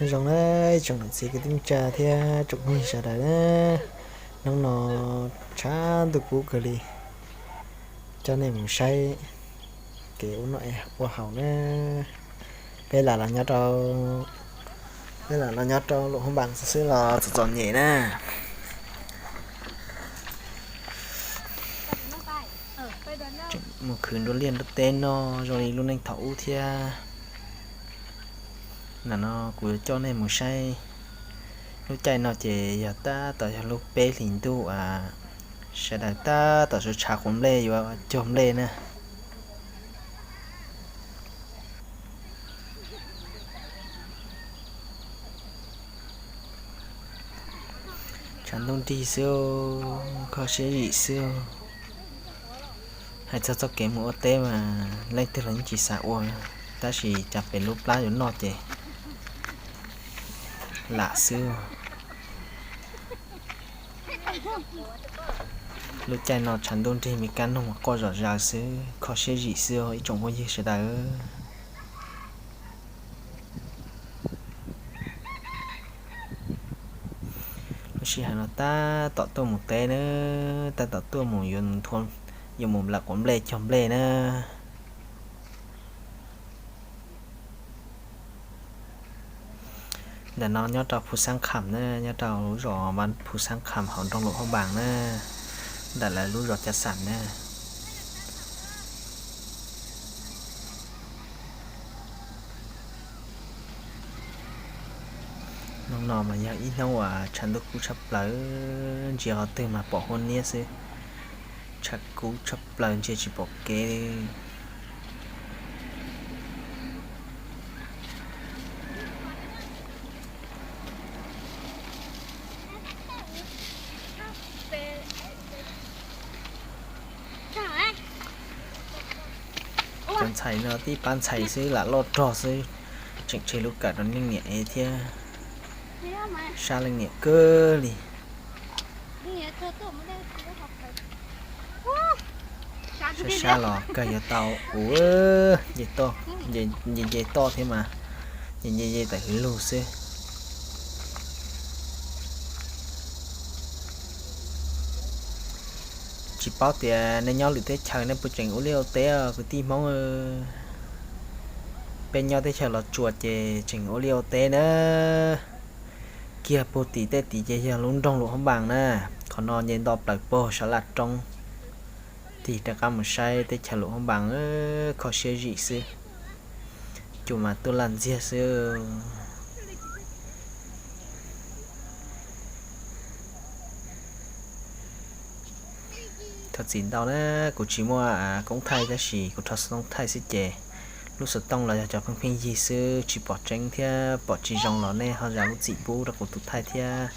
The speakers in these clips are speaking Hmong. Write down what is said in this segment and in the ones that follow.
Zoo na, ib tsoom niam txiv kwv tij neej tsa thiab tsoom phooj ywg sawv daws na, hnub no tshav ntuj kub kawg li, coj nej mus saib kev ua noj ua haus na. Peb lam los nyob rau, peb lam los nyob rau Luam Hoob Npas xwb los txom txom nyem na. Tseem mus khwv nruab liaj nruab teb noj zoo li lub neej thaum ub thiab. Ntawm no kuv yuav coj nej mus saib. Lub caij no ces yog tab tom yog lub peb hlis ntuj, sawv daws tab tom sawv tshav quav nplej yuav cog nplej na. Tshav ntuj nrig xwb, kho siab zim xwb. Hais txog txoj kev mus ua teb mas leej twg los yeej tsis xav ua, tab sis cas pem lub plab yuav noj ces lam xwb. Lub caij no tshav ntuj nrig Mes Kas noog mas quaj zom zaws xwb, kho siab zim xwb ib tsoom phooj ywg sawv daws. Lub sij hawm no tab tom tuaj mus teb na, tab tom tuaj mus yuav, yuav mus lawm quav nplej cog nplej na. Ntawm no nyob rau Phu Xab Kham na, nyob rau lub zos Phu Xab Kham hauv nroog Luam Hoob Npas na, ntawm lawv lub zos Cab Xam na. Hnub no mas yog ib hnub uas tshav ntuj kub tshaj plaws, ntsia qhov twg mas pom huab niab xwb, tshav kub tshaj plaws ntsia tsis pom kev li. Cov ntxhais no tib pab ntxhais xwb lam loj rog xwb, tseem tseg lub kawm rau leej niam ev thiab, sab leej niam kawg li. Sab sab los kawg yuav tau ua, nce toj thiab mas, nce nce tawm hwv lug xwb. Tsis paub tias nej nyob lwm teb chaws nej puas tseem ua liaj ua teb kwv tij Hmoob. Peb nyob teb chaws Los Tsuas ces tseem ua liaj ua teb na. Kiag puag tim tej tid ces yog lub nroog Luam Hoob Npas na. Qhov no nce nto plaws puag sab laj roob, tig rov qab mus saib teb chaws Luam Hoob Npas, kho siab zim xwb. Cua mas tuaj laj ntxiag xwb. Thov txim ntau na, kuv tsis muaj koob thaij tab sis kuv rho xov tooj thaij xwb ces lub xov tooj los yog cov pheej pheej yig xwb tsis pom tseeb thiab pom tsis zoo los nej ho zam lub txim pub rau kuv tus thaij thiab.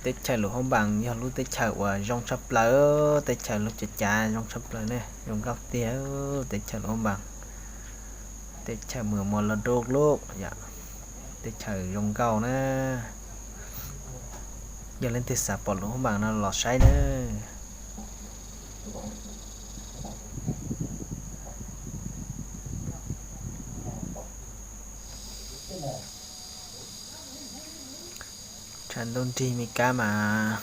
Teb chaws Luam Hoob Npas yog lub teb chaws uas zoo tshaj plaws, teb chaws lub cav cav zoo tshaj plaws ne, zoo nkauj tiag teb chaws Luam Hoob Npas. Teb chaws mws mos los dub lub, teb chaws zoo nkauj na. Yog leej twg xav pom Luam Hoob Npas no los saib na. Tshav ntuj nrig me kab mas,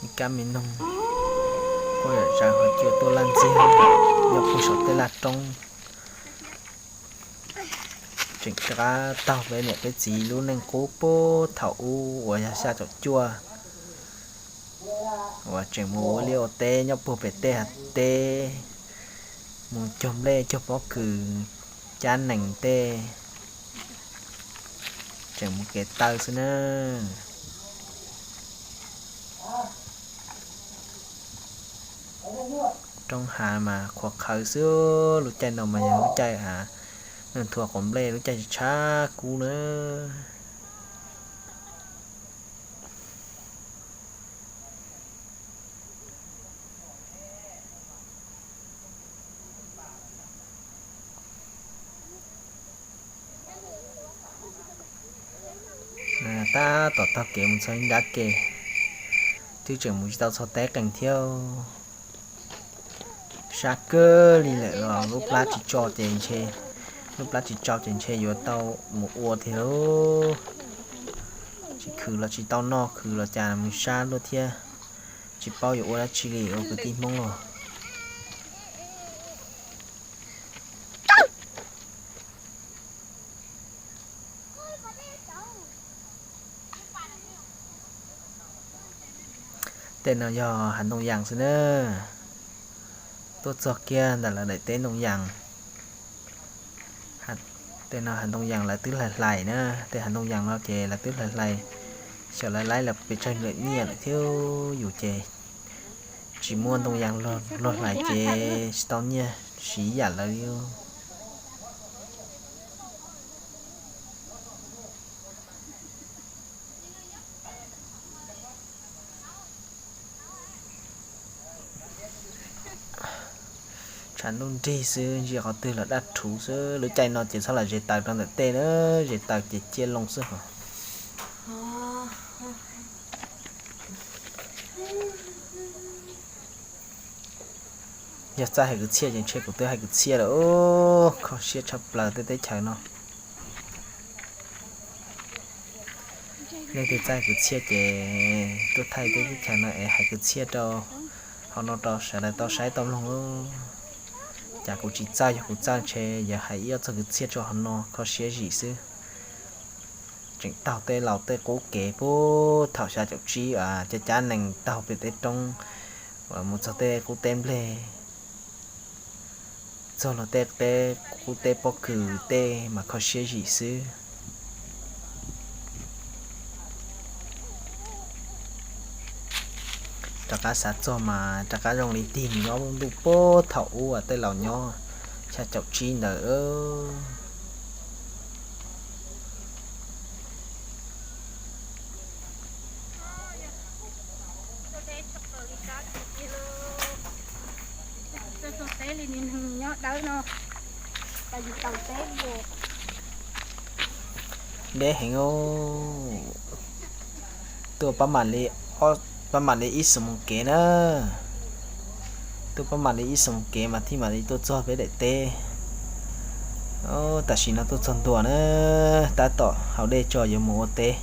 me kab me noog, quaj zom zaws hos cua tuaj laj ntxiag nyob puag saum tej laj roob. Tseem rov qab taug peb niam peb txiv lub neej qub puag thaum ub uas yog xya caum cuaj uas tseem mus ua liaj ua teb nyob puag pem tej hav teb, mus cog nplej cog pob kws, cab nees tej, tseem mus kev taw xwb na. Roob hav mas qhuav qhawv xwb, lub caij no mas yog lub caij nthua quav nplej lub caij tshav kub na. Tab tom taug kev mus txog ib nrab ke, twb tseem mus tsis tau txog teb qees thiab. Sab kawg li lawm los lub plab tsis tso ces ntshe, lub plab tsis tso ces ntshe yuav tau mus ua thiab lauj. Tsis khwv los tsis tau noj, khwv los cas mus sab luaj thiab. Tsis paub yuav ua dab tsi li ua kwv tij Hmoob los. Tej no yog hav ntoo yas xwb na. Tuaj txog kiag ntawm lawv daim teb ntoo yas. Tej no hav ntoo yas lawv twb hlais hlais na, tej hav ntoo yas no ces lawv twb hlais hlais, xyov lawv laib lawv pes tsawg lawm nyiaj lawm thiab yus ces tsis muaj ntoo yas luag hlais ces tsis tau nyiaj siv yam lawv li. Tshav ntuj nrig xwb, ntsia qhov twg los daj rhuv xwb. Lub caij no ces txhob lam zes taws rau ntawm tej na, zes taws ces ciaj loo xwb hos. Yog txawj hais kwv txhiaj ces ntshe kuv twb hais kwv txhiaj lawm. Kho siab tshaj plaws tej teb chaws no. Leej twg txawj kwv txhiaj ces tuaj thaij tej teb chaws no es hais kwv txhiaj rau hauv no rau sawv daws tau saib tau mloog. Cas kuv tsis txawj, yog kuv txawj ntshe yuav hais ib ob txoj kwv txhiaj rau hauv no kho siab zim xwb. Tseem taug tej laus tej qub kev puag thaum xya caum tsib cov cab nees taug pem tej roob uas mus txog tej qub teb nplej, txog luag tej teb qub teb pob kws tej mas kho siab zim xwb. Rov qab xav txog mas rov qab zoo li tig mus nyob ntuj puag thaum ub uas tej laus nyob xya caum tsib ntawd. Deb heev. Tuaj pab mam li, pab mam li ib xuab moos kev na. Tuaj pab mam li ib xuab moos kev mas thiaj mam li tuaj txog peb daim teb. Tam sim no tuaj txog ntua na, tab tom haus dej tso yuav mus ua teb.